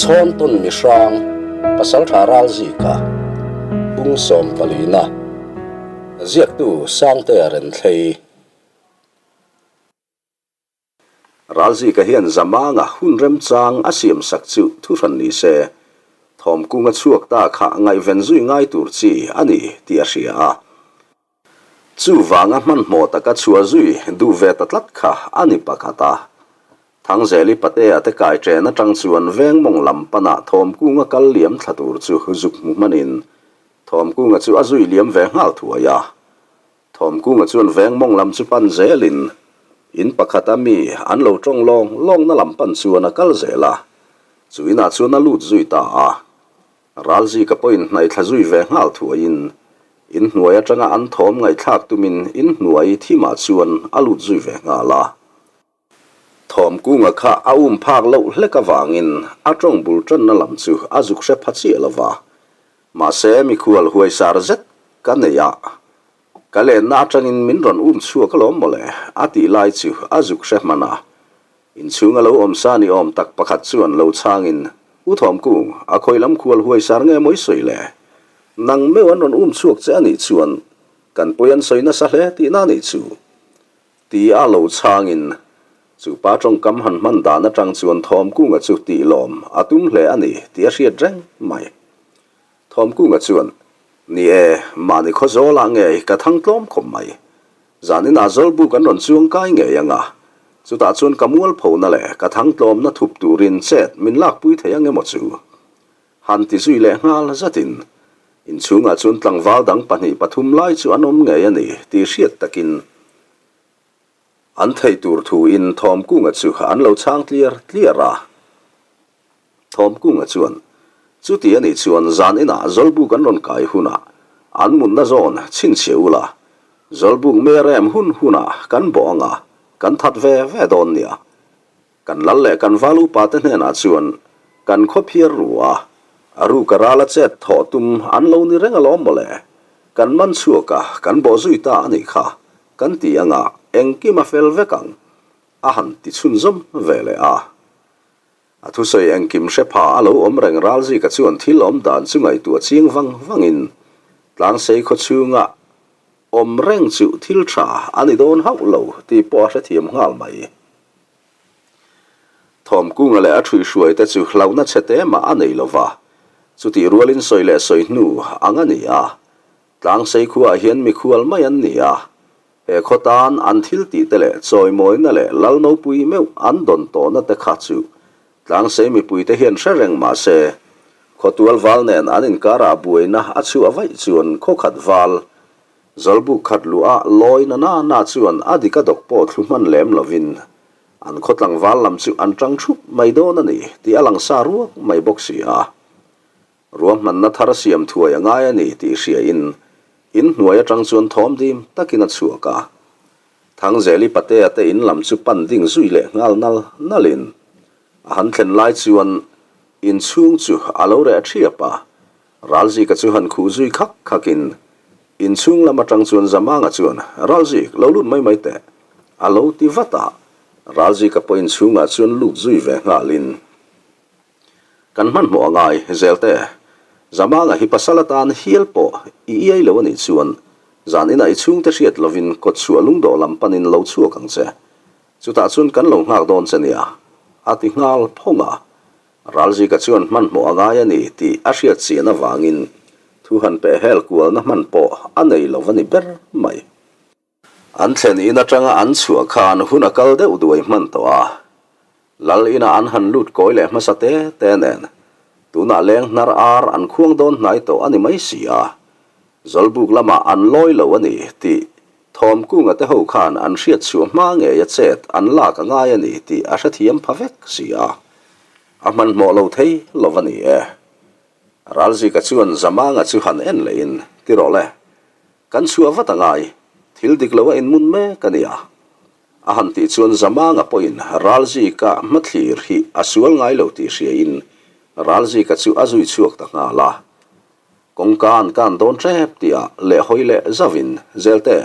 Chhawntawn mihrang Pasaltha Ralzika bung sawmpalina ziaktu Sangtea Renthlei. Ralzika hian Zamanga hun remchang a siamsak chu thuhran ni se, thawmkunga chhuak ta kha ngaihven zui ngai tur chi a ni tih a hria a. Chuvanga hmanhmawh taka chhuah zui duh ve ta tlat kha a ni pakhat a. Thangzeli Patea te kai chen atang chuan veng mawng lam panah Thawmkunga kal liam thla tur chu zuk hmu hmanin Thawmkunga chu a zui liam ve nghal thuai a. Thawmkunga chuan veng mawng lam chu pan zelin in pakhata mi an lo tawng lawng lawngna lam pan chuan a kal zel a, chu inah chuan a lut zui ta a. Ralzika pawhin hnaithla zui ve nghal thuaiin inhnuai atanga an thawm ngaihthlak tumin inhnuai thimah chuan a lut zui ve nghal a. Thawmkunga kha a um phak loh hlek avangin a tawng bul tanna lam chu a zuk hre pha chiah lo va. Mahse mikhual huaisar zet ka nei a, ka lenna atangin min rawn um chhuak alawm mawle a tih lai chu a zuk hre hman a. Inchhung a lo awm sa ni awm tak pakhat chuan lo chhangin, U Thawmkung, a khawi lam khual huai sar nge mawi sawi le? Nang meuh an rawn um chhuak che a nih chuan kan pawi an sawi nasa hle tihna a nih chu. Ti a lo chhangin, chu pa tawngkam han hman dan atang chuan Thawmkunga chu tih lawm a tum hle a ni tih a hriat reng mai. Thawmkunga chuan, Ni e, mahni khawzawlah ngei ka thang tlawm khawp mai. Zaninah Zawlbuk an rawn chuang kai ngei ang a, chutah chuan ka mualphona leh ka thangtlawmna thup turin chet min lakpui thei ang emaw chu? Han ti zui leh nghal zatin inchhungah chuan tlangval dang pahnih pathum lai chu an awm ngei a ni tih hriat takin an theih tur thuin Thawmkunga chu an lo chhang tliar tliar a. Thawmkunga chuan, Chuti a nih chuan zan inah Zawlbuk an rawn kai hunah an mutna zawn chhinchhiah ula, Zawlbuk me rem hun hunah kan bawh ang a, kan that ve ve dawn nia. Kan lal leh kan val upa te hnenah chuan kan khaw phiar ru a, a ruk a ral a chet thawh tum an lo ni reng alawm mawle. Kan man chhuak a, kan bawh zui ta a nih kha, kan ti ang a, engkim a fel vek ang, a han ti chhunzawm ve leh a. A thusawi engkim hre pha a lo awm reng Ralzika chuan thil awm dan chu ngaihtuah chiang vang vangin Tlangsei khaw chhunga awm reng chu thil tha a ni dawn hauh lo tih pawh a hrethiam nghal mai. Thawmkunga leh a ṭhuihhruai te chu hlauhna chhe te mah a nei lova, chutih rualin sawi leh sawi hnu ang a ni a. Tlangsei khuaah hian mikhual mai an ni a, He khaw tan an thil tih te leh chawimawina leh lal nopui meuh an dawn tawhna te kha chu Tlangsei mipui te hian hre reng mah se, khawtual val nen an inkarah buaina a chhuah vaih chuan khaw khat val Zawlbuk khat luah lawi na na na chuan a dik a dawk pawh thlu hman lem lovin an khaw tlangval lam chu an tang thup mai dawn a ni tih a lang sa ruak mai bawk si a. Ruahmanna thar siam thuai a ngai a ni tih hriain in hnuai atang chuan thawm dim takin a chhuak a. Thangzeli Patea te in lam chu pan ding zui leh nghal nal nalin a han thlen lai chuan in chhung chu a lo reh thiap a. Ralzika chu han khuh zui khak khakin in chhung lam atang chuan Zamanga chuan, Ralzik, lo lut mai mai teh, a lo ti vat a. Ralzika pawh in chhungah chuan lut zui ve nghalin, Kan hmanhmawh a ngai, Zelte. Zamanga hi pasal atan hial pawh i iai lo a nih chuan zan inah i chhungte hriat lovin kawt chhuah lungdawh lam panin lo chhuak ang che. Chutah chuan kan lo nghak dawn che nia, a ti nghal phawng a. Ralzika chuan hmanhmawh a ngai a ni tih a hriat chian avangin thu han peh hel kualna hman pawh a nei lo a ni ber mai. An thlen in atanga an chhuah khan hun a kal deuh duai hman tawh a, Lal inah an han lut kawi leh hmasa te te nen tunah leng hnar ar an khuang dawn hnai tawh a ni mai si a, Zawlbuk lamah an lawi lo a ni tih Thawmkunga te ho khan an hriat chhuah hma ngei a chet an lak a ngai a ni tih a hrethiam pha vek si a, a hmanhmawh lo thei lo a ni e. Ralzika chuan Zamanga chu han en lehin, Ti rawh le, Kan chhuah vat a ngai, thil dik lo a inmun mek a nia. A han tih chuan Zamanga pawhin Ralzika hmathlir hi a sual ngai lo tih hriain Ralzika chu a zui chhuak ta nghal a. Kawngka an kan dawn tep tihah leh hawi leh zauhin, Zelte,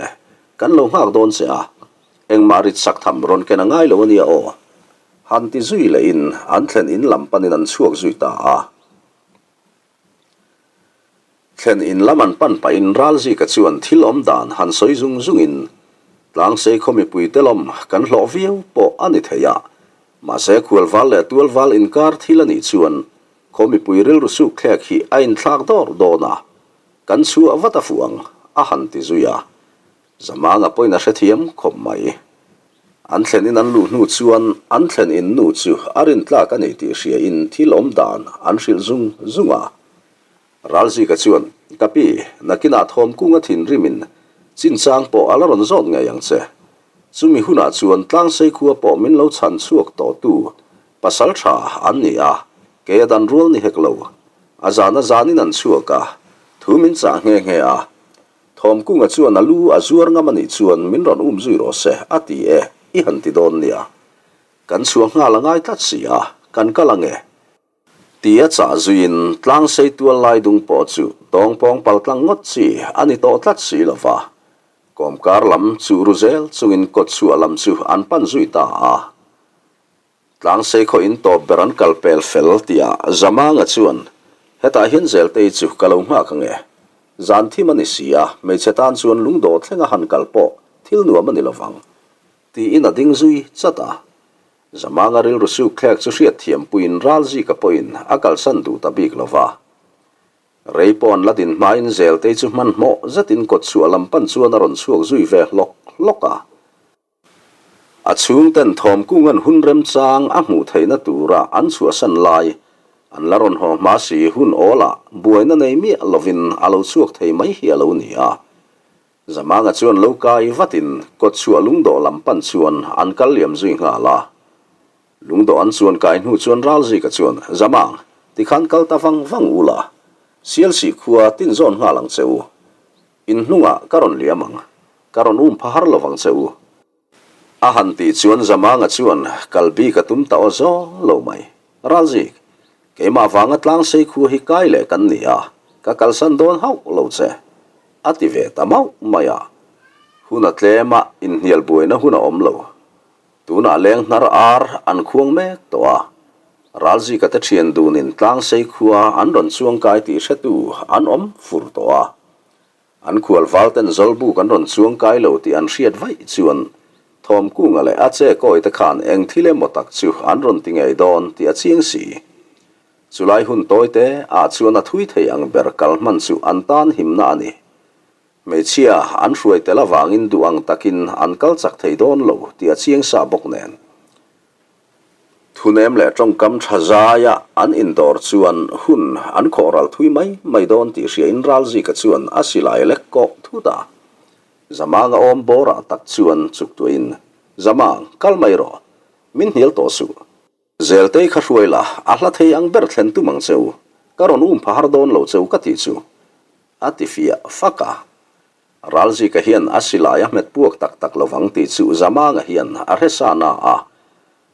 kan lo nghak dawn che a, engmah rit sak tham rawn ken a ngai lo a nia aw. Han ti zui lehin an thlen in lam panin an chhuak zui ta a. Thlen in lam an pan pahin Ralzika chuan thil awm dan han sawi zung zungin Tlangsei khaw mipui te lawm kan hlawh viau pawh a ni thei a, mahse khualval leh tualval inkar thil a nih chuan khaw mipui rilru suk thlek hi a inthlak dawr dawn a, kan chhuah vat a fuh ang a han ti zui a. Zamanga pawhin a hrethiam khawp mai. An thlen in an luh hnu chuan an thlen in nu chu a rintlak a ni tih hria in thil awm dan an hrilh zung zung a. Ralzika chuan, Ka pi, nakinah thawmkunga thinrim in chinchang pawh a la rawn zawt ngei ang che. Chumi hunah chuan Tlangsei khua pawh min lo chhan chhuak tawh tu pasal tha an ni a, kei a dan rual ni hek lo. A zan a zan in an chhuak a, thu min chah nghe nghe a. Thawmkunga chuan a lu a zuar ngam a nih chuan min rawn um zui rawh se a ti e, i han ti dawn nia. Kan chhuah nghal a ngai tlat si a, kan kal ang e. Ti a chah zuiin tlangsei tual lai dung pawh chu tawngpawng pal tlang ngawt chi a ni tawh tlat si lo va. Kawmkar lam chuh ru zel chungin kawtchhuah lam chu an pan zui ta a. Tlangsei khaw in tawp ber an kal pel fel tihah Zamanga chuan, Hetah hian Zeltei chu ka lo nghak ang e. Zan thim a ni si a, hmeichhe tan chuan lungdawh thlenga han kal pawh thil nuam a ni lovang, tiin a ding zui chat a. Zamanga rilru suk thlek chu hriatthiampuiin Ralzika pawhin a kalsan duh ta bik lova. Rei pawh an la din hmain Zeltei chu hmanhmawh zetin kawtchhuah lam pan chuan a rawn chhuak zui ve hlawk hlawk a. A chhungten thawmkunga'n hun remchang a hmuh theihna tura an chhuahsan lai an la rawn haw hma si hun awlah buaina nei miah lovin a lo chhuak thei mai hi a lo ni a. Zamanga chuan lo kai vatin kawtchhuah lungdawh lam pan chuan an kal liam zui nghal a. Lungdawh an chuan kai hnu chuan Ralzika chuan, Zamang, tikhan kal ta vang vang ula, Sialsih khua tin zawn nghal ang che u. In hnungah ka rawn liam ang, ka rawn um pha har lovang che u. A han tih chuan Zamanga chuan kal bik a tum ta aw zawng lo mai. Ralzik, keimah vanga tlangsei khua hi kai leh kan ni a, ka kalsan dawn hauh lo che, a ti ve ta mauh mai a. Hun a tlem a, inhnial buaina hun a awm lo. Tunah leng hnar ar an khuang mek tawh a, Ralzika te thian dunin tlangsei khua an rawn chuangkai tih hretu an awm fur tawh a. An khual valten Zawlbuk an rawn chuangkai lo tih an hriat vaih chuan Thawmkunga leh a che kawi te khan eng thil emaw tak chu an rawn ti ngei dawn tih a chiang si. Chulai hun tawi te ah chuan a thui thei ang ber kal hman chu an tan himna a ni. Hmeichhia an hruai tel avangin duh ang takin an kal chak thei dawn lo tih a chiang sa bawk nen. Thunem leh tawngkam tha zaia an indawr chuan hun an khawh ral thui mai mai dawn tih hriain Ralzika chuan a silai lek kawh thut a. Zamanga awm bawrah tak chuan chuktuahin, Zamang, kal mai rawh. Min hnial tawh suh. Zeltei kha hruai la, a hla thei ang ber thlen tum ang che u. Ka rawn um pha har dawn lo che u ka tih chu. A ti fiah fak a. Ralzika hian a silai a hmet puak tak tak lovang tih chu Zamanga hian a hre sa na a.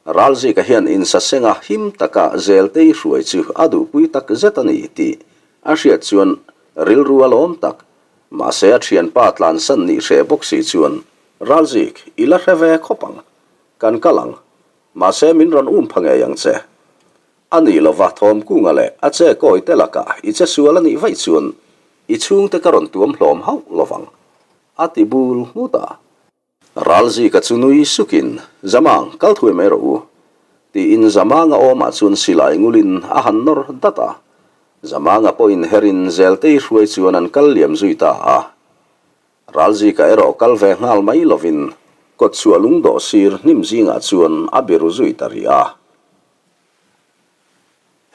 Ralzika hian insasenga him taka Zeltei hruai chu a duhpui tak zet a ni tih a hriat chuan rilru a lawm tak. Mahse a thianpa tlansan nih hreh bawk si chuan, Ralzik, i la hre ve khawp ang. Kan kal ang. Mahse min rawn um pha ngei ang che. A nih lova Thawmkunga leh a che kawi te lakah i che sual a nih vaih chuan i chhungte ka rawn tuam hlawm hauh lovang, a ti bul nghut a. Ralzika chu nui sukin, Zamang, kal thuai mai rawh u, tiin Zamanga awmah chuan silai ngulin a han nawr dat a. Zamanga pawhin herin Zeltei hruai chuan an kal liam zui ta a. Ralzika erawh kal ve nghal mai lovin kawtchhuah lungdawh sir hnim zingah chuan a biru zui ta rih a.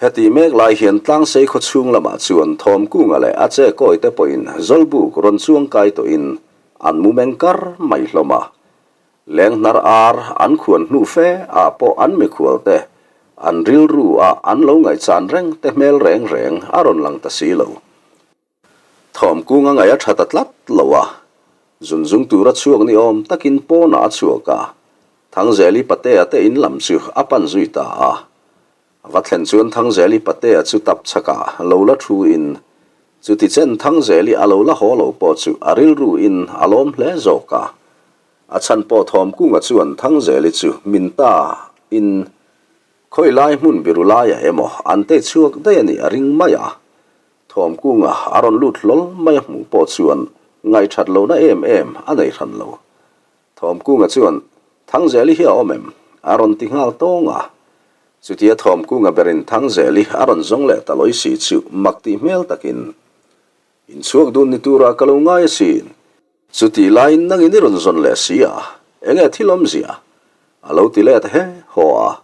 Heti mek lai hian Tlangsei khaw chhung lamah chuan Thawmkunga leh a che kawi te pawhin Zawlbuk rawn chuang kai tawhin an mu meng kar mai hlawm a. Leng hnar ar an khuan hnu fe ah pawh an mikhual te an rilru ah an lo ngaihchan reng te hmel reng reng a rawn lang ta si lo. Thawmkunga ngaih a tha ta tlat lo a, zunzung tura chhuak ni awm takin pawnah a chhuak a, Thangzeli Patea te in lam chu a pan zui ta a. A va thlen chuan Thangzeli Patea chu tap chhakah lo la thu in, chuti chen Thangzeli a lo la haw lo pawh chu a rilru in a lawm hle zawk a. A chhan pawh Thawmkunga chuan Thangzeli chu min ta in. Khawi lai hmun biru laiah emaw an tei chhuak daih a nih a ring mai a. Thawmkunga a rawn lut hlawl mai a hmuh pawh chuan ngaihthat lohna em em a nei hran lo. Thawmkunga chuan, Thangzeli hi a awm em? a rawn ti nghal tawng a. Chutia Thawmkunga berin Thangzeli a rawn zawng leh ta lawi si chu mak tih hmel takin, Inchhuak dun ni turah ka lo ngai asin. Chutih laiin nangin i rawn zawn leh si a, enge thil awmzia? A lo ti let he haw a.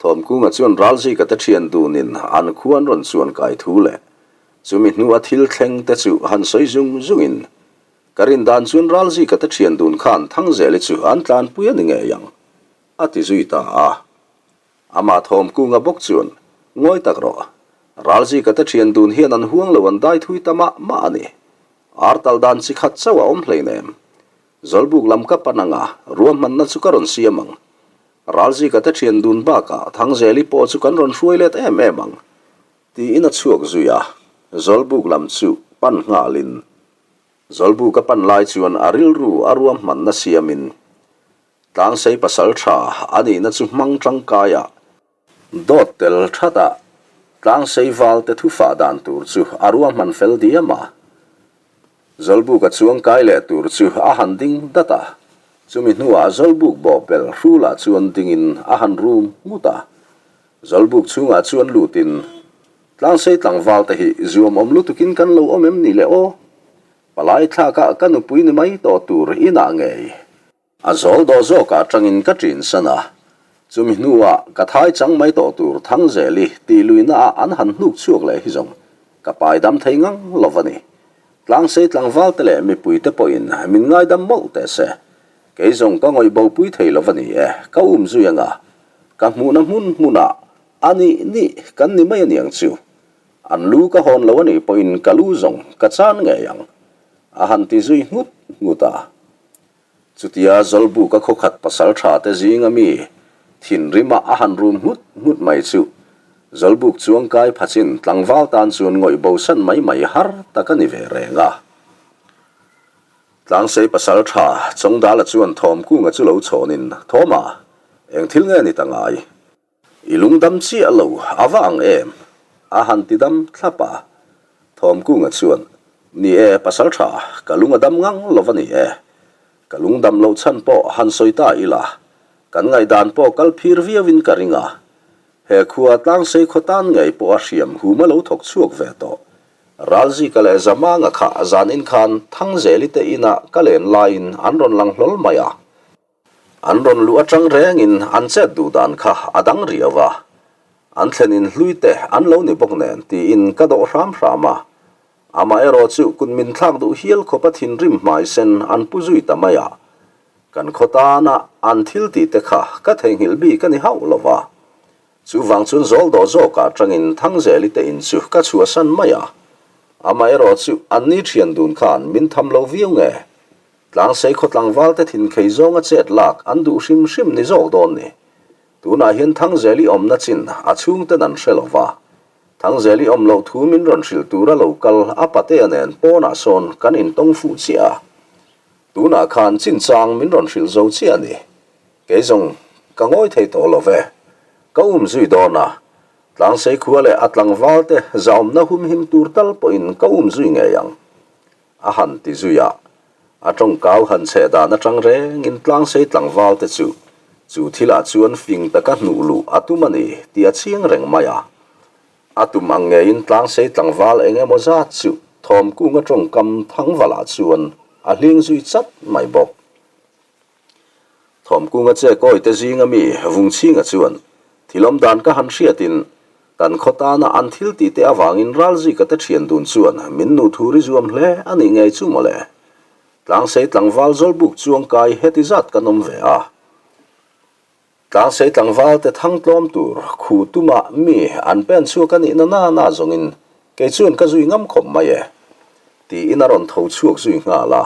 Thawmkunga chuan Ralzika te thian dunin an khua an rawn chuan kai thu leh chumi hnua thil thleng te chu han sawi zung zungin, Ka rin dan chuan Ralzika te thian dun khan Thangzeli chu an tlanpui a ni ngei ang, a ti zui ta a. Amah Thawmkunga bawk chuan, Ngawi tak rawh, Ralzika te thian dun hian an huang lo an dai thui ta mah mah a ni. Ar tal dan chi khat chauh a awm hleinem. Zawlbuk lam ka pan anga ruahmanna chu ka rawn siam ang. Ralzika te thian dun bakah Thangzeli pawh chu kan rawn hruai let em em ang, tiin a chhuak zui a. Zawlbuk lam chu pan nghalin Zawlbuk a pan lai chuan a rilru a ruahmanna siamin Tlangsei pasal tha a nihna chu hmang tangkaia dawt tel thatah Tlangsei valte thufah dan tur chu a ruahman fel diam a. Zawlbuka chuang kai leh tur chu a han ding dat a, chumi hnuah Zawlbuk bawhbel hrulah chuan dingin a han rum ngut a. Zawlbuk chhungah chuan lutin, Tlangsei tlangvalte hi zuamawm lutukin kan lo awm em ni le aw? Palai thlakah ka nupui ni mai tawh tur inah ngei. A zawl dawh zawkah atangin ka ṭin san a, chumi hnuah ka thai chang mai tawh tur Thangzeli tih luihna ah an han hnuk chhuak leh hi zawng ka pai dam thei ngang lo a ni. Tlangsei tlangval te leh mipui te pawhin min ngaidam mawlh teh se. Kei zawng ka ngawih bo pui thei lo a ni e, ka um zui anga ka hmuhna hmun hmunah a nih nih kan ni mai a niang chu. An lu ka hawn lo a nih pawhin ka lu zawng ka chan ngei ang a han ti zui nghut nghut a. Chutia Zawlbuka khawkhat pasal tha te zinga mi thinrima a han rum nghut nghut mai chu Zawlbuk chuangkai phachin tlangval tan chuan ngawih bosan mai mai har tak a ni ve reng a. Tlangsei pasal tha Chawngdala chuan Thawmkunga chu lo chhawnin, Thawma, eng thil nge ni ta ngai? I lungdam chiah lo a va ang em? A han ti dam thlap a. Thawmkunga chuan, Ni e, pasal tha, ka lung a dam ngang lo va ni e. Ka lungdam loh chhan pawh han sawi ta ila, kan ngaihdan pawh kal phir viauin ka ring a. He khua Tlangsei khaw tan ngei pawh a hriam hum a lo thawk chhuak ve tawh. Ralzika leh Zamanga kha zanin khan Thangzeli te inah ka len laiin an rawn lang hlawl mai a. An rawn luh atang rengin an chet duh dan kha a dang riau a, an thlen in hlui te an lo ni bawk nen tiin ka dawh hram hram a. Amaherawh chu kut min thlak duh hial khawpa thinrim hmai sen an pu zui ta mai a, kan khaw tana an thil tih te kha ka theihnghilh bik a ni hauh lo va. Chuvang chuan zawl dawh zawkah atangin Thangzeli te in chu ka chhuahsan mai a, amaherawh chu an ni thian dun khan min tham lo viau nge Tlangsei khaw tlangval te thinkhei zawnga chet lak an duh hrim hrim ni zawk dawn ni. Tunah hian Thangzeli awmna chin a chhungten an hre lo va. Thangzeli awm loh thu min rawn hrilh tura lo kal a patea nen pawnah sawn kan intawng fuh chiah a. Tunah khan chinchang min rawn hrilh zo chiah a ni. Kei zawng ka ngawi thei tawh lo ve. Ka um zui dawn a. Tlangsei khua leh a tlangval te zahawmna humhim tur tal pawhin ka um zui ngei ang. A han ti zui a, a tawngkau han chheh dan atang rengin tlangsei tlangval te chu chu thilah chuan fing taka hnuh luh a tum a ni tih a chiang reng mai a. A tum ang ngeiin tlangsei tlangval eng emaw zat chu Thawmkunga tawngkam Thangvalah chuan a hling zui chat mai bawk. Thawmkunga che kawite zinga mi Vungchhinga chuan thilawm dan ka han hriatin kan khaw tana an thil tih te avangin Ralzika te thian dun chuan min nu thu ri zuam hle a nih ngei chu mawle. Tlangsei tlangval Zawlbuk chuangkai heti zat kan awm ve a. Tlangsei tlangval te thang tlawm tur khu tuma mi an pen chhuak a nihna na na zawngin kei chuan ka zui ngam khawp mai e tiin a rawn tho chhuak zui nghal a.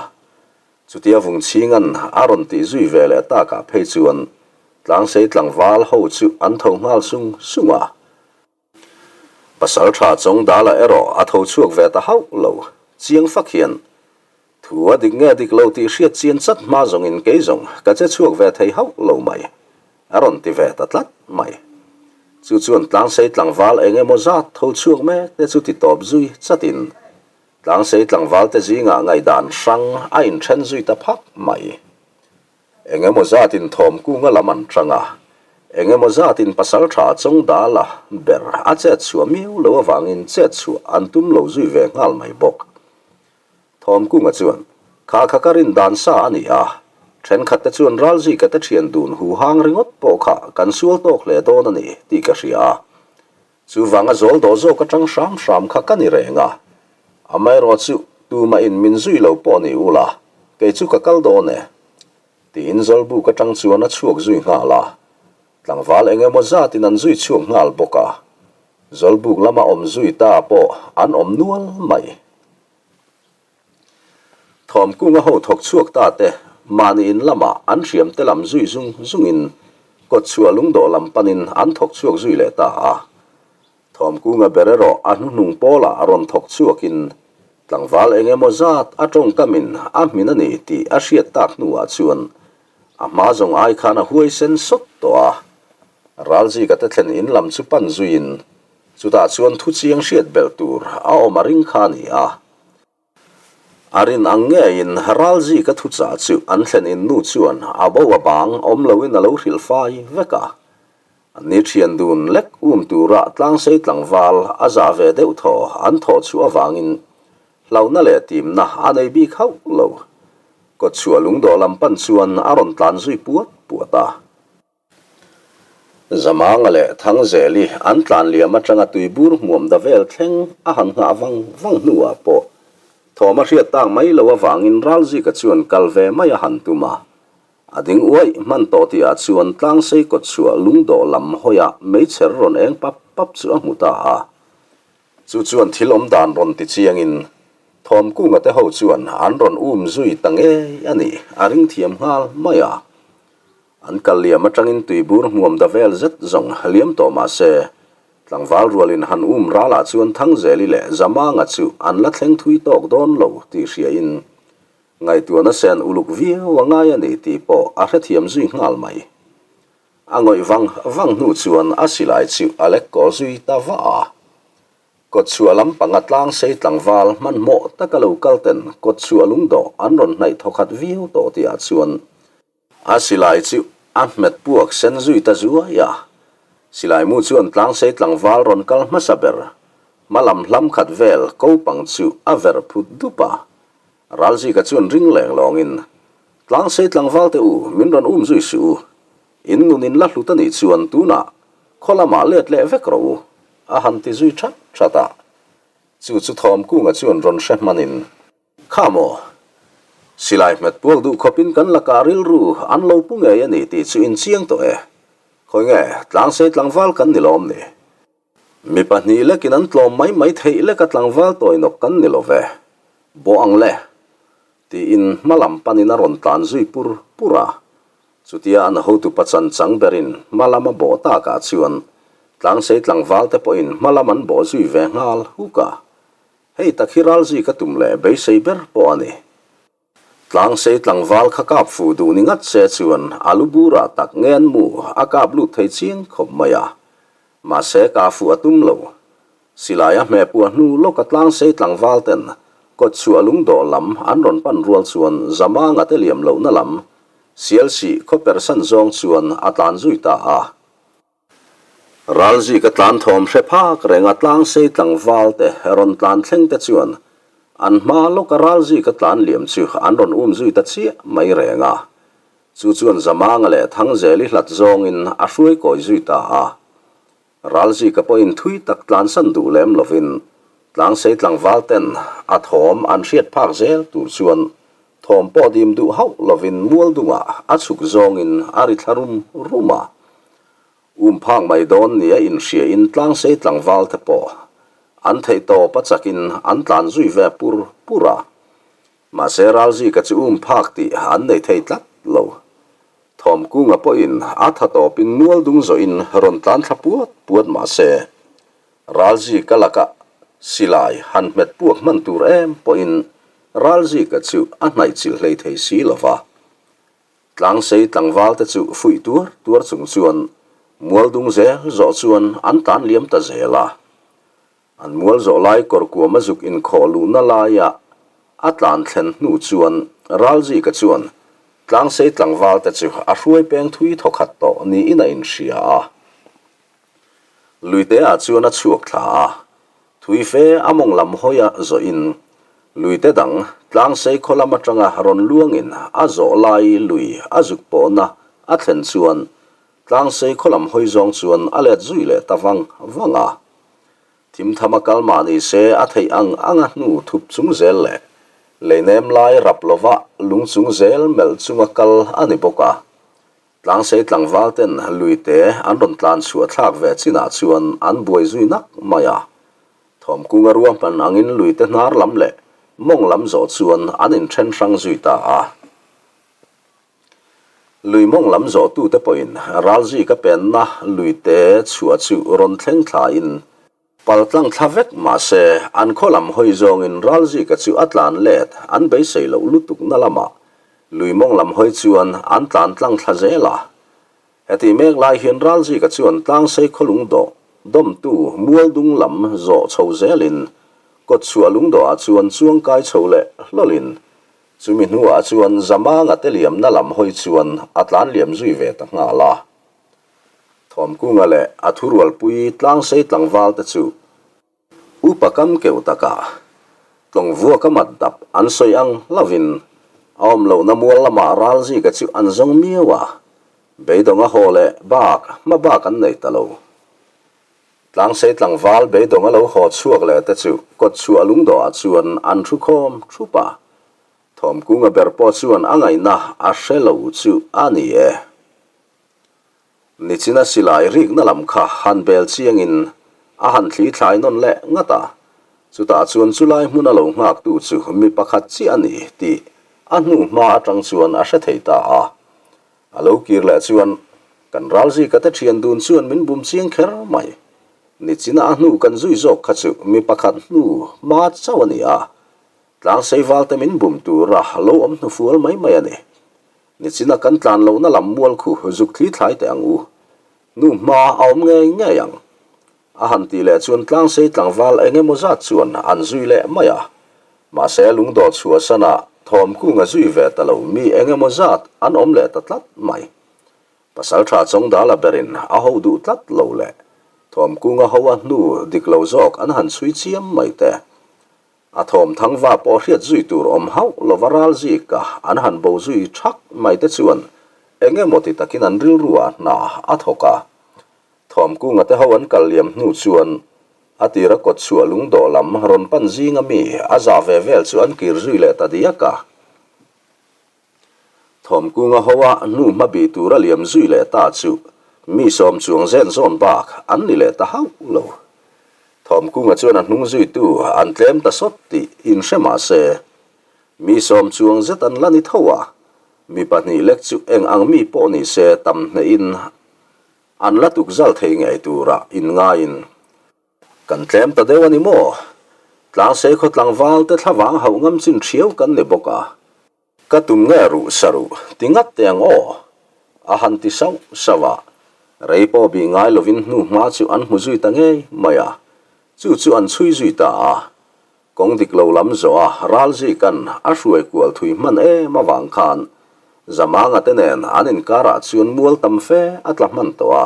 Chutia Vungchhinga'n a rawn tih zui ve leh takah phei chuan Tlangsei tlangval ho chu an tho nghal sung sung a. Pasal tha Chawngdala erawh a tho chhuak ve ta hauh lo. Chiang fak hian thu a dik nge dik lo tih hriat chian chat hma zawngin kei zawng ka che chhuak ve thei hauh lo mai, a rawn ti ve ta tlat mai. Chu chuan Tlangsei tlangval eng emaw zat tho chhuak mek te chu ti tawp zui chatin Tlangsei tlangval te zingah ngaihdan hrang a inthen zui ta phak mai. Eng emaw zatin thawm kunga lam an tang a, eng emaw zatin pasal tha chawng dala ber a chet chhuah miau lo avangin chet chhuah an tum lo zui ve nghal mai bawk. Thawmkunga chuan, Kha kha ka rin dan sa a ni a, thenkhat te chuan Ralzika te thian dun hu hang ringawt pawh kha kan sual tawk hle dawn a ni tih ka hria a. Chuvanga zawl dawh zawk atang hram hram kha ka ni reng a. Amaherawhchu tumahin min zui lo pawh ni ula, kei chu ka kal dawn e. Tiin Zawlbuk atang chuan a chhuak zui nghal a. Tlangval eng emaw zatin an zui chhuak nghal bawk a. Zawlbuk lama awm zui ta pawh an awm nual mai. Thawmkunga ho thawk chhuak ta te mahni in lamah an hriam te lam zui zung zungin kawtchhuah lungdawh lam panin an thawk chhuak zui leh ta a. Thawmkunga ber erawh a hnuhnung pawlah rawn thawk chhuakin tlangval eng emaw zat a tawngkamin a hmin a ni tih a hriat tak hnuah chuan a hma zawng ai khan a huaisen sawt tawh a. Ralzika te thlen in lam chu pan zuiin Chutah chuan thu chiang hriat belh tur a awm a ring kha a ni a. A rin ang ngeiin Ralzika thuchah chu an thlen in nu chuan a bo a bang awm loin a lo hrilh fai vek a. Ni thian dun lek um tura tlangsei tlangval a zah ve deuh thaw an thawh chhuah avangin hlauhna leh timna a nei bik hauh lo. Kawtchhuah lungdawh lam pan chuan a rawn tlan zui puat puat a. Zamanga leh Thangzeli an tlan liam atanga tuibur hmuam da vel thleng a han nghah vang vang hnuah pawh thawm a hriat tak mai lo avangin Ralzika chuan kal ve mai a han tum a. A ding uaih hman tawh tihah chuan tlangsei kawtchhuah lungdawh lam hawiah meichher rawn eng pap pap chu a hmu ta a. Chu chuan thil awm dan rawn ti chiangin Thawmkunga te ho chuan an rawn um zui ta ngei a nih a ring thiam nghal mai a. An kal liam atangin tuibur hmuam da vel zet zawng liam tawh mah se, tlangval rualin han um ralah chuan Thangzeli leh Zamanga chu an la thleng thui tawk dawn lo tih hriain ngaihtuahna sen uluk viau a ngai a ni tih pawh a hrethiam zui nghal mai. A ngawih vang vang hnu chuan a silai chu a lek kaw zui ta vah a. Kawtchhuah lam panga tlang sei tlangval hmanhmawh taka lo kal ten kawtchhuah lungdawh an rawn hnaih thawkhat viau tawh tihah chuan A silai chu a hmet puak sen zui ta zuai a. Silai mu chuan tlangsei tlangval rawn kal hmasa ber, hma lam hlam khat vel ko pang chu a ver phut dup a. Ralzika chuan ring leng lawngin, Tlangsei tlangval te u, min rawn um zui suh u. In nun in la hlut a nih chuan tunah khaw lamah let leh vek rawh u, a han ti zui that that a. Chu chu Thawmkunga chuan rawn hre hmanin, Kha maw? Silai hmet puak duh khawpin kan lakah rilru an lo pu ngei a ni tih chu inchiang tawh e. Khawi nge, tlangsei tlangval kan ni lawm ni? Mi pahnih lekin an tlawm mai mai theih leka tlangval tawinawk kan ni lo ve. Bawh ang le! Tiin hma lam panin a rawn tlan zui pur pur a. Chutia an hotu pachan chang berin hma lam a bawh takah chuan tlangsei tlangval te pawhin hma lam an bawh zui ve nghal huk a. Hei tak hi ralzui ka tum leh beisei ber pawh a ni. Tlangsei tlangval kha kap fuh duh ni ngat se chuan a lu burah tak ngen mu a kap lut thei chiang khawp mai a. Mahse kah fuh a tum lo. Silai a hmeh puah hnu lawka tlangsei tlangval ten kawtchhuah lungdawh lam an rawn pan rual chuan Zamanga te liam lohna lam Sialsih khaw persan zawng chuan a tlan zui ta a. Ralzika tlan thawm hre phak renga tlangsei tlangval te rawn tlan thleng te chuan an hma lawka Ralzika tlan liam chu an rawn um zui ta chiah mai reng a. Chu chuan Zamanga leh Thangzeli hlat zawngin a hruai kawi zui ta a. Ralzika pawhin thui tak tlansan duh lem lovin tlangsei tlangval ten a thawm an hriat phak zel tur chuan thawm pawh dim duh hauh lovin mual dungah a chhuk zawngin a ri thla rum rum a. Um phak mai dawn nia inhriain tlangsei tlangval te pawh an theih tawp a chakin an tlan zui ve pur pur a. Mahse Ralzika chu um phak tih an nei thei tlat lo. Thawmkunga pawhin a tha tawpin mual dung zawhin rawn tlan thla puat puat mahse Ralzika lakah silai han hmet puak hman tur em pawhin Ralzika chu a hnaih chilh hlei thei si lo va. Tlangsei tlangval te chu fuih tuar tuar chung chuan Mual dung zel zawh chuan an tlan liam ta zel a. An mual zawh lai kawrkuam a zuk inkhawh luhna laia a tlan thlen hnu chuan Ralzika chuan Tlangsei tlangval te chu a hruai peng thui thawkhat tawh niin a inhria a. Luite ah chuan a chhuak thla a, thui fe a mawng lam hawi a zawh in luite dang Tlangsei khaw lam atanga rawn luang in a zawh lai lui a zuk pawhna a thlen chuan Tlangsei khaw lam hawi zawng chuan a let zui leh ta vang vang a. Thimtham a kal mah ni se a theih ang ang a hnu thup chung zel leh leinem lai rap lova lung chung zel melh chunga kal a ni bawk a. Tlangsei tlangval ten luite an rawn tlan chhuah thlak ve chinah chuan an buai zui nak mai a. Thawmkunga ruahman angin luite hnar lam leh mawng lam zawh chuan an inthen hrang zui ta a. Lui mawng lam zawhtute pawhin Ralzika penna luite chhuah chu rawn thleng thlain Pal tlang thla vek mahse an khaw lam hawi zawngin Ralzika chu a tlan let an beisei loh lutukna lamah lui mawng lam hawi chuan an tlan tlang thla zel a. Hetih mek lai hian Ralzika chuan Tlangsei khaw lungdawh dawmtu Mualdung lam zawh chho zelin kawtchhuah lungdawhah chuan chuangkai chho leh hlawlin chumi hnuah chuan Zamanga te liamna lam hawi chuan a tlan liam zui ve ta nghal a. Thawmkunga leh a thurualpui tlangsei tlangval te chu upa kam keuh takah tlawng vuaka mat dap an sawi ang hlauhin a awm lohna mual lamah Ralzika chu an zawng miau a, beidawng a haw leh bak hma bak an nei ta lo. Tlangsei tlangval beidawng a lo haw chhuak leh te chu kawtchhuah lungdawhah chuan an thu khawm thup a, Thawmkunga ber pawh chuan a ngaihna a hre lo chu a ni e. Nichina silai rikna lam kha han bel chiangin a han thli thlai nawn leh ngat a, chutah chuan chulai hmuna lo nghaktu chu mi pakhat chiah a ni tih a hnu hma atang chuan a hre thei ta a. A lo kir leh chuan kan ralzika te thian dun chuan min bum chiang kher mai. Nichina a hnu kan zui zawk kha chu mi pakhat hnu hma chauh a ni a, tlangsei valte min bum tura lo awm hnufual mai mai a ni. Nichina kan tlan lohna lam mual khu zuk thli thlai teh ang u. Nu hma a awm ngei ngei ang. A han tih leh chuan tlangsei tlangval eng emaw zat chuan an zui leh mai a. Mahse lungdawh chhuahsana thawmkunga zui ve ta lo mi eng emaw zat an awm leh ta tlat mai. Pasaltha Chawngdala berin a ho duh tlat lo leh thawmkunga ho a hnu dik lo zawk an han chhui chiam mai te. A thawm thangva pawh hriat zui tur awm hauh lova ral zika an han bo zui thak mai te chuan eng emaw ti takin an rilru ah hna a thawk a. Thawmkunga te ho an kal liam hnu chuan a tira kawtchhuah lungdawh lam rawn pan zinga mi a za ve vel chu an kir zui leh ta diak a. Thawmkunga hoa hnu hma bih tura liam zui leh ta chu mi sawm chuang zen zawn bak an ni leh ta hauh lo. Thawmkunga chuan a hnung zuitu an tlem ta sawt tih inhre mah se, mi sawm chuang zet an la ni tho a, mi pahnih lek chu eng ang mi pawh ni se tam hnehin an la tukzal thei ngei tura inngaiin Kan tlem ta deuh a ni maw? Tlangsei khaw tlangval te thlavang hauh ngam chin thiau kan ni bawk a. Ka tum nge ruh sa ruh ti ngat teh ang aw? A han ti sauh sauh a. Rei pawh bih ngai lovin hnu hma chu an hmu zui ta ngei mai a. Chu chu an chhui zui ta a. Kawng dik lo lam zawh a Ralzikan a hruai kual thui hman em avang khan Zamanga te nen an inkarah chuan mual tam fe a tla hman tawh a.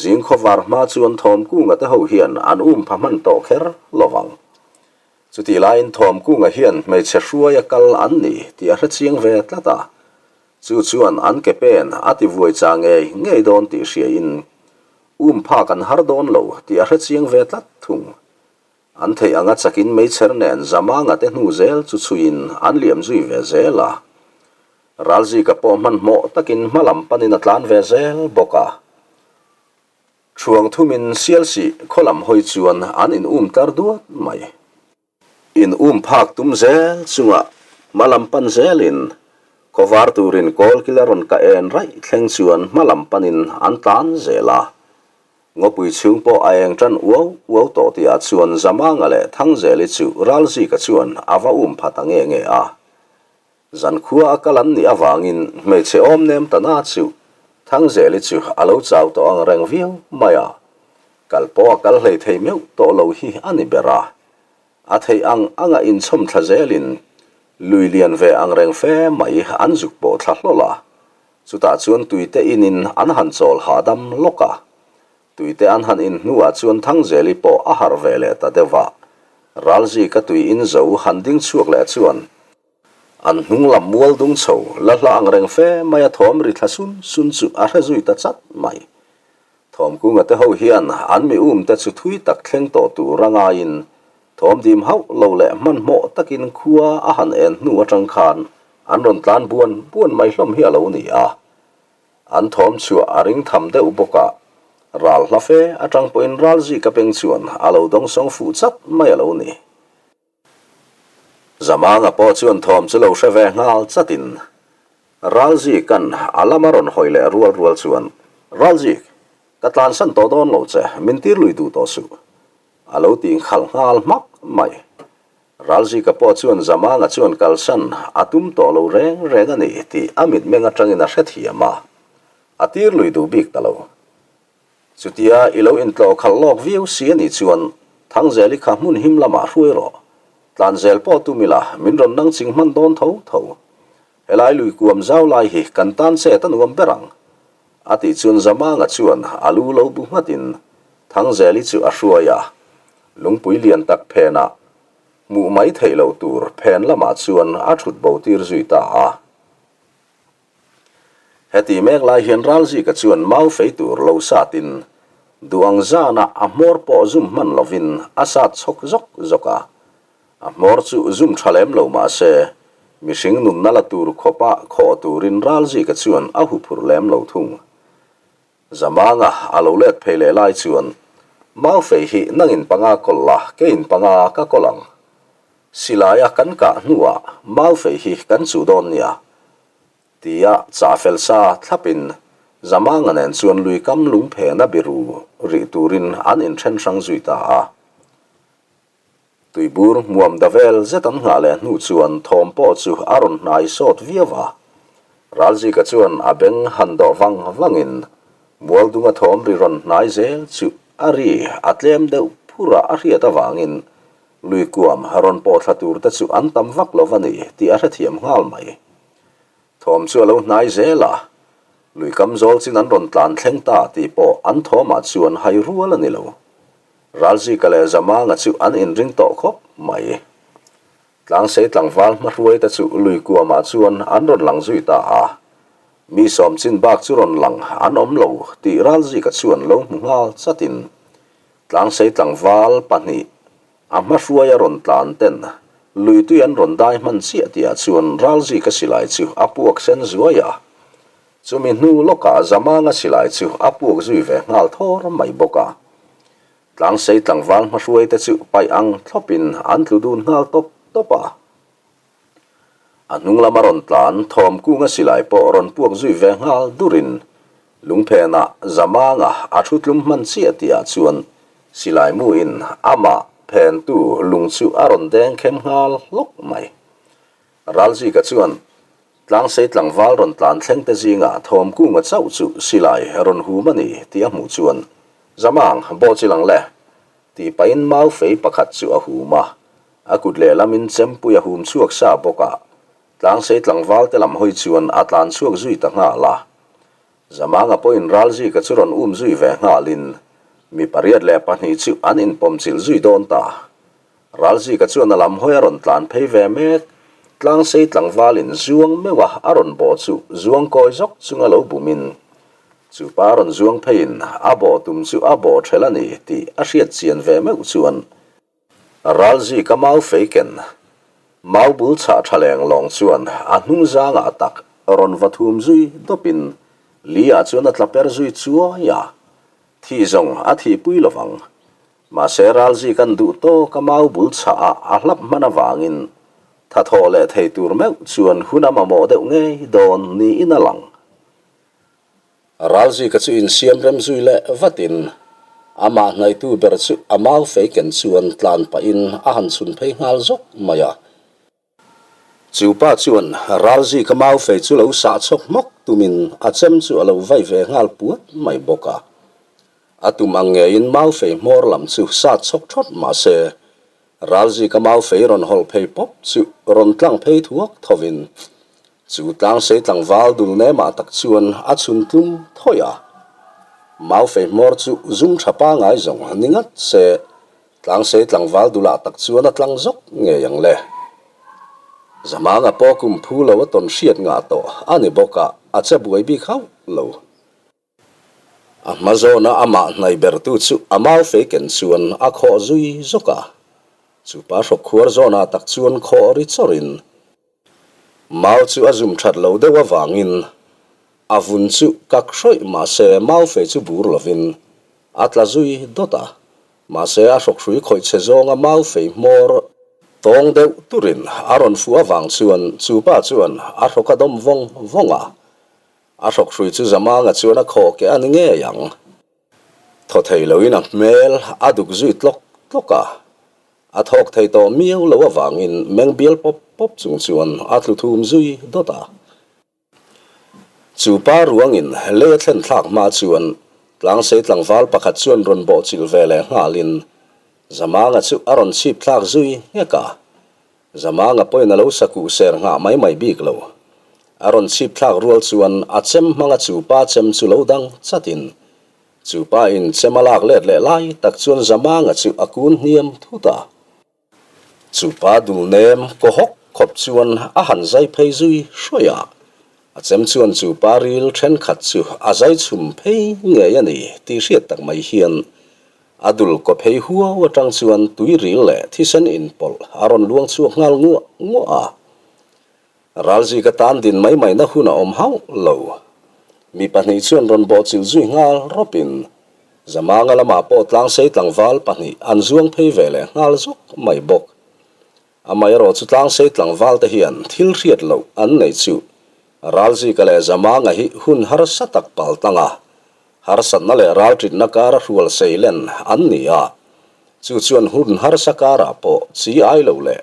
Zing khawvar hma chuan Thawmkunga te ho hian an um pha hman tawh kher lo vang. Chutih laiin Thawmkunga hian hmeichhe hruaia kal an ni tih a hre chiang ve tlat a, chu chuan an ke pen a ti vuai cha ngei ngei dawn tih hriain um phak an har dawn lo tih a hre chiang ve tlat thung. An theih anga chakin meichher nen Zamanga te hnu zel chu chhuiin an liam zui ve zel a. Ralzika pawh hmanhmawh takin hma lam panin a tlan ve zel bawk a. Thuang thumin Sialsih khaw lam hawi chuan an in um tlar duat mai. In um phak tum zel chunga hma lam pan zelin khawvar turin kawlkil a rawn ka en raih thleng chuan hma lam panin an tlan zel a. Ngawpui chhung pawh a eng tan uau uau tawh tihah chuan Zamanga leh Thangzeli chu Ralzika chuan a va um pha ta nge nge a. Zankhua a kal an nih avangin hmeichhe awm nem ta na chu. Thangzeli chu a lo chau tawh ang reng viau mai a, kal pawh a kal hlei thei meuh tawh lo hi a ni ber a. A theih ang anga inchhawm thla zelin lui lian ve ang reng fe mai an zuk pawh thla hlawl a, chutah chuan tuite inin an han chawl hahdam lawk a. Tuite an han in hnuah chuan Thangzeli pawh a harh ve leh ta deuh a, Ralzika tui in zo han ding chhuak leh chuan An hnung lam mual dung chho la hla ang reng fe mai a thawm ri thla sun sun chu a hre zui ta chat mai. Thawmkunga te ho hian an mi um te chu thui tak thleng tawh tur a ngaiin thawm dim hauh lo leh hmanhmawh takin khua a han en hnu atang khan an rawn tlan buan buan mai hlawm hi a lo ni a. An thawm chhuah a ring tham deuh bawk a, ral hla fe atang pawhin Ralzika beng chuan a lo dawngsawng fuh chat mai a lo ni. Zamanga pawh chuan thawm chu lo hre ve nghal chatin Ralzika'n a lama rawn hawi leh rual rual chuan, Ralzik, ka tlansan tawh dawn lo che, min tir lui duh tawh suh, a lo ti nghal nghal hmak mai. Ralzika pawh chuan Zamanga chuan kalsan a tum tawh lo reng reng a ni tih a mitmeng atangin a hrethiam a, a tir lui duh bik ta lo. Chutia i lo intlawh khalh lawk viau si a nih chuan Thangzeli kha hmun him lamah hruai rawh. Tlanzel pawh tum ila min rawn nang ching hman dawn tho tho. Helai lui kuam zau lai hi kan tan chet a nuam ber ang. A tih chuan Zamanga chuan a lu lo bu nghatin Thangzeli chu a hruai a. Lungpui lian tak phenah hmuh mai theih loh tur phen lamah chuan a thut bo tir zui ta a. Heti mek lai hian Ralzika chuan mau fei tur lo satin duh ang zana a hmawr pawh zum hman lovin a sat chhawk zawk zawk a. A hmawr chu zum tha lem lo mah se, mihring nunna la tur khawpa khawh turin Ralzika chuan a huphurh lem lo thung. Zamanga a lo let phei leh lai chuan, Mau fei hi nangin panga kawl la, keiin panga ka kawl ang. Silaia kan kah hnuah mau fei hi kan chuh dawn nia, tia chah fel sa thlapin Zamanga nen chuan lui kam lung phena biru rih turin an inthen hrang zui ta a. Tuibur hmuam da vel zet an nghah leh hnu chuan thawm pawh chu a rawn hnai sawt viau a. Ralzika chuan a beng han dawh vang vangin Mualdunga thawm ri rawn hnai zel chu a ri a tlem deuh phurah a hriat avangin Lui kuam rawn pawh thla tur te chu an tam vak lo va ni tih a hrethiam nghal mai. Thawm chu a lo hnai zel a, lui kam zawl chin an rawn tlan thleng ta tih pawh an thawmah chuan hai rual a ni lo. Ralzika leh Zamanga chu an inring tawh khawp mai. Tlangsei tlangval hmahruai te chu lui kuamah chuan an rawn lang zui ta a, mi sawm chin bak chu rawn lang an awm lo tih Ralzika chuan lo hmu nghal chatin Tlangsei tlangval pahnih a hmahruai a rawn tlan ten lui tui an rawn dai hman chiah tihah chuan Ralzika silai chu a puak sen zuai a. Chumi hnu lawkah Zamanga silai chu a puak zui ve nghal thawr mai bawk a. Tlangsei tlangval hmahruai te chu paih ang thlawpin an tlu dun nghal tawp tawp a. A hnung lama rawn tlan Thawmkunga silai pawh rawn puak zui ve nghal durin lungphenah Zamanga a thu tlum hman chiah tihah chuan silai muin amah phentu lung chu a rawn deng khem nghal hlawk mai. Ralzika chuan Tlangsei tlangval rawn tlan thleng te zingah Thawmkunga chauh chu silai rawn hum a ni tih a hmuh chuan Zamang bawh chi lang le tih pahin mau fei pakhat chu a hum a. A kut lehlamin chempui a hum chhuak sa bawk a, tlangsei tlangval te lam hawi chuan a tlan chhuak zui ta nghal a. Zamanga pawhin Ralzika chu rawn um zui ve nghalin mi 82 chu an inpawm chilh zui dawn ta. Ralzika chuan a lam hawi a rawn tlan phei ve mek. Tlangsei tlangvalin zuang meuh a a rawn bawh chu zuang kawi zawk chunga lo bumin chu pa rawn zuang pheiin a bawh tum chu a bawh ṭhelh a ni tih a hriat chian ve meuh chuan Ralzika mau fei ken mau bul chhah tha leng lawng chuan a hnung zangah tak rawn va thum zui dawpin li ah chuan a tla per zui chuai a, thi zawng a thihpui lovang. Mahse Ralzika'n duh tawk a mau bul chhah ah a hlap hman avangin tha thawh leh thei tur meuh chuan hun a mamawh deuh ngei dawn niin a lang. Ralzika chu insiam rem zui leh vatin amah hnaihtu ber chu a mau fei ken chuan tlan pahin a han chhun phei nghal zawk mai a. Chu pa chuan Ralzika maufei chu lo sah chhawk hmawk tumin a chem chu a lo vai ve nghal puat mai bawk a. A tum ang ngeiin maufei hmawr lam chu sat chhawk thawt mah se, Ralzika maufei rawn hawlh phei pawp chu rawn tlang phei thuak thovin chu tlangsei tlangval dul nemah tak chuan a chhun tlum thawih a. Maufei hmawr chu zum tha pangai zawng ni ngat se, Tlangsei tlangval dulah tak chuan a tlang zawk ngei ang le. Zamanga pawh kum phu lo a tawn hriat ngah tawh a ni bawk a, a che buai bik hauh lo. A hma zawna amah hnaih bertu chu a mau fei ken chuan a khawh zui zawk a. Chupa hrawk khuar zawnah tak chuan khawh ri chawrin Mau chu a zum that lo deuh avangin a vun chu kak hrawih mahse mau fei chu bur lovin a tla zui dawt a. Mahse a hrawkhrui khawih chhe zawnga mau fei hmawr tawng deuh turin a rawn fuh avang chuan chu pa chuan a hrawk a dawm vawng vawng a. A hrawkhrui chu Zamanga chuan a khawh keh a ni ngei ang. Thaw thei loin a hmel a duk zui tlawk tlawk a. A thawk thei tawh miau lo avangin meng bial pawp pawp chung chuan a tlu thum zui dawt a. Chu pa ruangin lei a thlen thlak hma chuan tlangsei tlangval pakhat chuan rawn bawhchilh ve leh nghalin Zamanga chu a rawn chhip thlak zui nghek a. Zamanga pawhin a lo sakuh ser nghah mai mai bik lo. A rawn chhip thlak rual chuan a chem hmanga chu pa chem chu lo dang chatin Chu pa in chem a lak let leh lai tak chuan Zamanga chu a kun hniam thut a. Chu pa dul nem kaw hawk khawp chuan a han zai phei zui hruai a. A chem chuan chu pa ril thenkhat chu a zai chhum phei ngei a ni tih hriat tak mai hian a dul kaw phei huau atang chuan tui ril leh thisen inpawlh a rawn luang chhuak nghal nguah nguah a. Ralzi ka tan din mai mai na hun a awm hauh lo. Mi pahnih chuan rawn bawhchilh zui nghal rawpin Zamanga lamah pawh tlangsei tlangval pahnih an zuang phei ve leh nghal zawk mai bawk. Amaherawh chu tlangsei tlangval te hian thil hriat loh an neih chu Ralzika leh Zamanga hi hun harsa tak pal tlang a, harsatna leh ralṭitna kara hrual sei len an ni a, chu chuan hun harsa karah pawh chi ai lo leh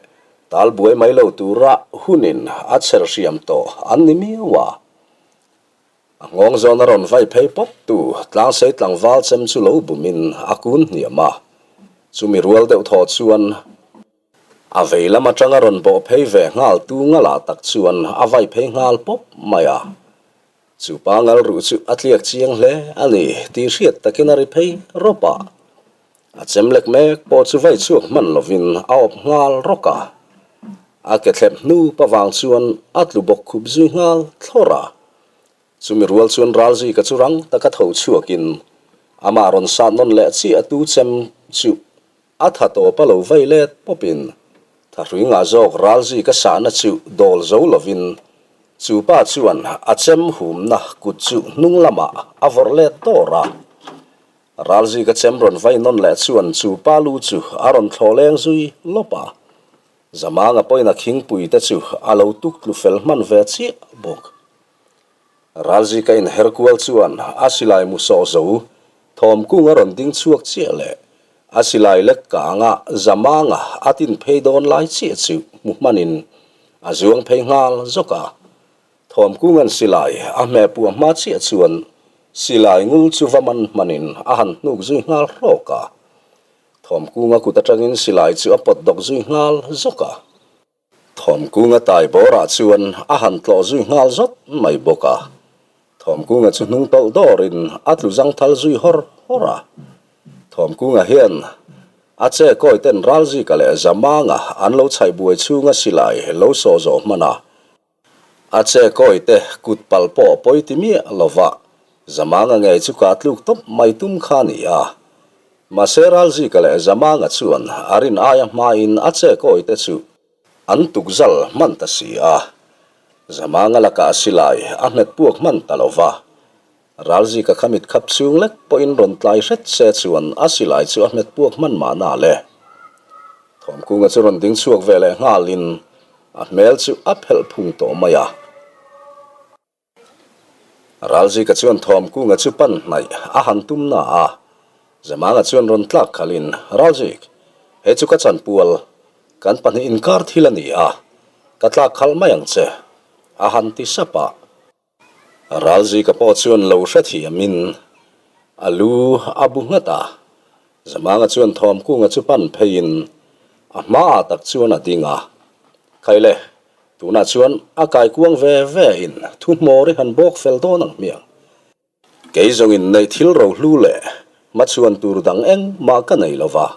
Tal buai mai lo tura hunin a chher hriam tawh an ni miau a. A nghawng zawn a rawn vai phei pawp tu tlangsei tlangval chem chu lo bumin a kun hniam a. Chumi rual deuh thaw chuan a vei lam atanga rawn bawh phei ve nghal tu ngalah tak chuan a vai phei nghal pawp mai a. Chu pa ngal ruh chu a tliak chiang hle a ni tih hriat takin a ri phei rawp a. A chem lek mek pawh chu vai chhuak hman lovin a awp nghal rawk a. A ke thlep hnup avang chuan a tlu bawk khup zui nghal thlawr a. Chumi rual chuan Ralzika chu rang taka tho chhuakin amah rawn sat nawn leh chiah tu chem chu a tha tawp a lo vai let pawpin thahrui ngah zawk Ralzika sahna chu dawl zo lovin chu pa chuan a chem humna kut chu hnung lamah a vawrh let dawr a. Ralzika chem rawn vai nawn leh chuan chu pa lu chu a rawn thlawh leng zui lawp a. Zamanga pawhin a khingpui te chu a lo tuk tlu fel hman ve chiah bawk. Ralzika inher kual chuan a silai mu sawh zo thawmkung a rawn ding chhuak chiah leh a silai lek kanga Zamanga a tin phei dawn lai chiah chu hmu hmanin a zuang phei nghal zawk a. Thawmkunga'n silai a hmeh puah hma chiah chuan silai ngul chu va man hmanin a han hnuk zui nghal hrawk a. Thawmkunga kut atangin silai chu a pawt dawk zui nghal zawk a. Thawmkunga tai bawrah chuan a han tlawh zui nghal zawt mai bawk a. Thawmkunga chu hnung tawlh dawrin a tlu zangthal zui hawr hawr a. Thawmkunga hian a che kawi ten Ralzika leh Zamanga an lo chhaih buai chhunga silai lo sawh zawh hman a. A che kawi te kut palh pawh pawi ti miah lova, Zamanga ngei chu kah tluk tawp mai tum kha a ni a. Mahse Ralzika leh Zamanga chuan a rin aia hmain a che kawi te chu an tukzal hman ta si a. Zamanga lakah silai a hmet puak hman ta lova, Ralzika kha mit khap chhung lek pawhin rawn tlai hret se chuan a silai chu a hmet puak hman mahna le. Thawmkunga chu rawn ding chhuak ve leh nghalin a hmel chu a phelh phung tawh mai a. Ralzika chuan Thawmkunga chu pan hnaih a han tum na a, Zamanga chuan rawn tlak khalhin, Ralzik, he chu ka chanpual, kan pahnih inkar thil a ni a. Ka tlak khalh mai ang che, a han ti sap a. Ralzika pawh chuan lo hrethiamin a lu a bu nghat a. Zamanga chuan Thawmkunga chu pan pheiin a hmaah tak chuan a ding a. Khaile, tunah chuan a kaikuang ve ve in thu hmawr i han bawk fel dawn ang hmiang. Kei zawngin neih thil rohlu leh hmachhuan tur dang engmah ka nei lo va,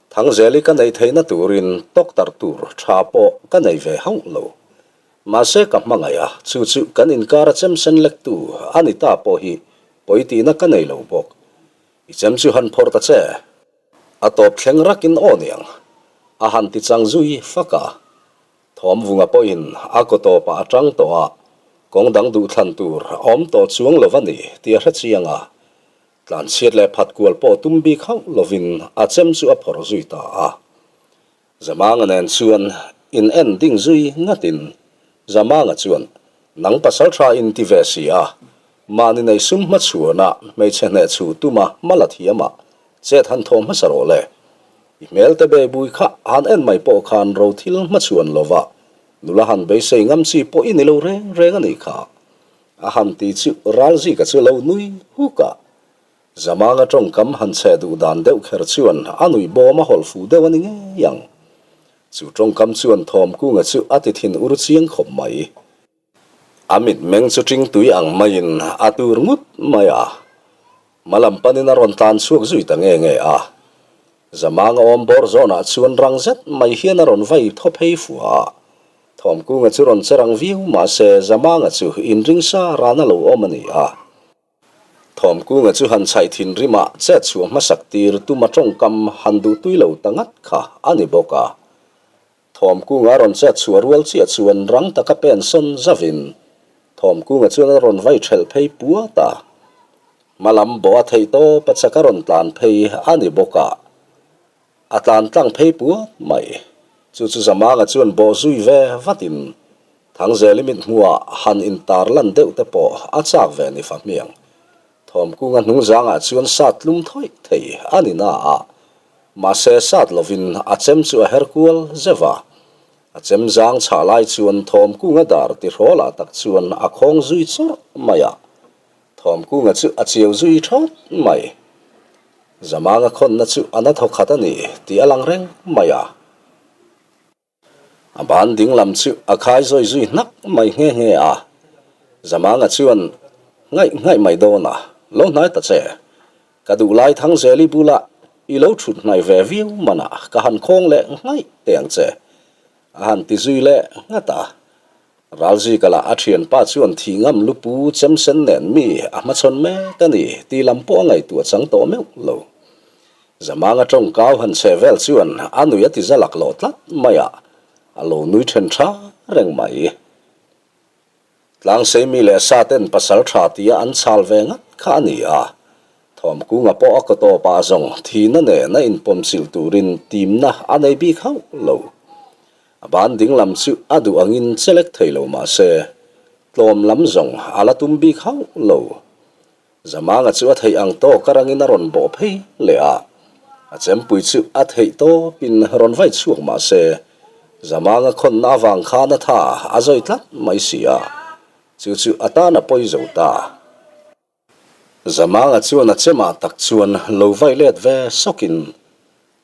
Thangzeli ka neih theihna turin tawktarh tur tha pawh ka nei ve hauh lo. Mahse ka hmangaih a, chu chu kan inkara chemsen lektu a ni ta pawh hi pawi tihna ka nei lo bawk. I chem chu han phawrh ta che. A tawp thleng rakin aw niang a han ti chang zui fak a. Thawmvunga pawhin a kaw tawpah a tang tawh a, kawng dang duhthlan tur a awm tawh chuang lo a ni tih a hre chiang a. Tlanchhiat leh phat kual pawh tum bik hauh lovin a chem chu a phawrh zui ta a. Zamanga nen chuan in en ding zui ngatin Zamanga chuan, Nang pasal tha in ti ve si a, mahni nei sum hmachhuana hmeichhe hneh chhuh tuma hma la thiam a, chet han thawh hmasa rawh le. I hmel te be bui kha han en mai pawh khan ro thil hmachhuan lova nula han beisei ngam chi pawh i ni lo reng reng a nih kha. A han ti chu Ralzika chu lo nui huk a. Zamanga tawngkam han chhe duh dan deuh kher chuan a nuih bawm a hawlh fuh deuh a ni ngei ang. Chu tawngkam chuan Thawmkunga chu a ti thin ur chiang khawp mai. A mitmeng chu ṭingtui ang maiin a tur ngut mai a, hmalam panin a rawn tlan chhuak zui ta nge nge a. Zamanga awm bawr zawnah chuan rang zet mai hian a rawn vai thaw phei fua a. Thawmkunga chu rawn che rang viau mahse Zamanga chu inring sa rana lo awm a ni a. Thawmkunga chu han chhaih thinrimah chet chhuah hmasak tir tuma ṭawngkam han duhtui lo ta ngat kha a ni bawk a. Thawmkunga a rawn chet chhuah rual chiah chuan rang taka pen sawn zavin Thawmkunga chuan a rawn vai ṭhelh phei puat a. Hmalam bawh a theih tawp a chak a rawn tlan phei a ni bawk a, a tlan tlang phei puat mai. Chu chu Zamanga chuan bawh zui ve vatin Thangzeli mithmuhah han intar lan deuh te pawh a chak ve ni fahmiang. Thawmkunga hnungzangah chuan sat tlum thawih thei a ni na a, mahse sat lovin a chem chu a her kual zeuh a. A chem zang chhah lai chuan Thawmkunga dar tihrawlah tak chuan a khawng zui chawrh mai a, Thawmkunga chu a chiau zui thawt mai. Zamanga khawnna chu a na thawkhat a ni tih a lang reng mai a. A ban ding lam chu a khai zawi zui hnak mai nghe nghe a, Zamanga chuan ngaih ngaih mai dawn a, lo hnai ta che. Ka duh lai Thangzeli bula i lo thut hnaih ve viau manah ka han khawng leh ngaih teh ang che, a han ti zui leh nghat a. Ralzika lah a thianpa chuan thih ngam lupu chemsen nen mi a hmachhawn mek a ni tih lam pawh a ngaihtuah chang tawh meuh lo. Zamanga tawngkau han chhe vel chuan a nui a ti za laklawh tlat mai a, a lo nui then tha reng mai. Tlangsei mi leh sa ten pasal tha tia an chhal ve ngat kha a ni a, Thawmkunga pawh a kawtawp ah zawng thihna nen a inpawmchilh turin timna a nei bik hauh lo. A ban dinglam chu a duh angin chelek thei lo mah se, tlawm lam zawng a la tum bik hauh lo. Zamanga chu a theih ang tawk a rangin a rawn bawh phei leh a, a chempui chu a theih tawpin rawn vai chhuak mah se, Zamanga khawnna avang khan a tha a zawi tlat mai si a, chu chu a tan a pawi zo ta. Zamanga chuan a chemah tak chuan lo vai let ve sawkin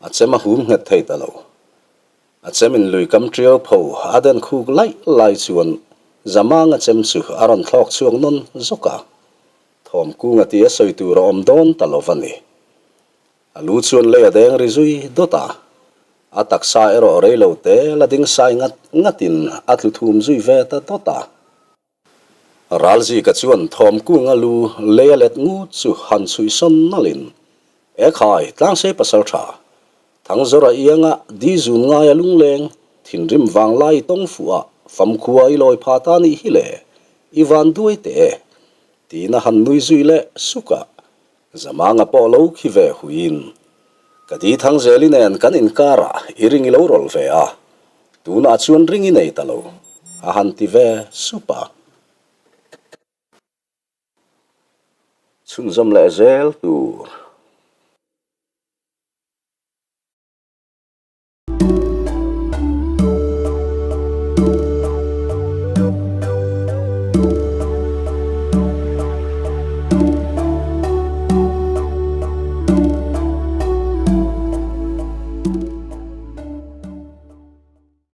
a chem a hum nghet thei ta lo. A chem in lui kam tiau pho a den khuk laih lai chuan Zamanga chem chu a rawn thlawk chhuak nawn zawk a, Thawmkunga tia sawi tur a awm dawn ta lo va ni. A lu chuan lei a deng ri zui dawt a, a taksa erawh rei lo te la ding sai ngat ngatin a tlu thum zui ve ta dawt a. Ralzika chuan Thawmkunga lu lei a let ngut chu han chhuih sawn nalhin, E khai, Tlangsei pasal tha, Thangzawra ianga di zun ngaia lungleng, thinrim vanglai i tawng fuh a, famkhua i lawi pha ta nih hi le, i van duai teh e, tiin a han nui zui leh suk a. Zamanga pawh lo khi ve huiin, Ka di Thangzeli nen kan inkarah i ring i lo rawlh ve a, tunah chuan ring i nei ta lo, a han ti ve sup a. Chhunzawm leh zel tur.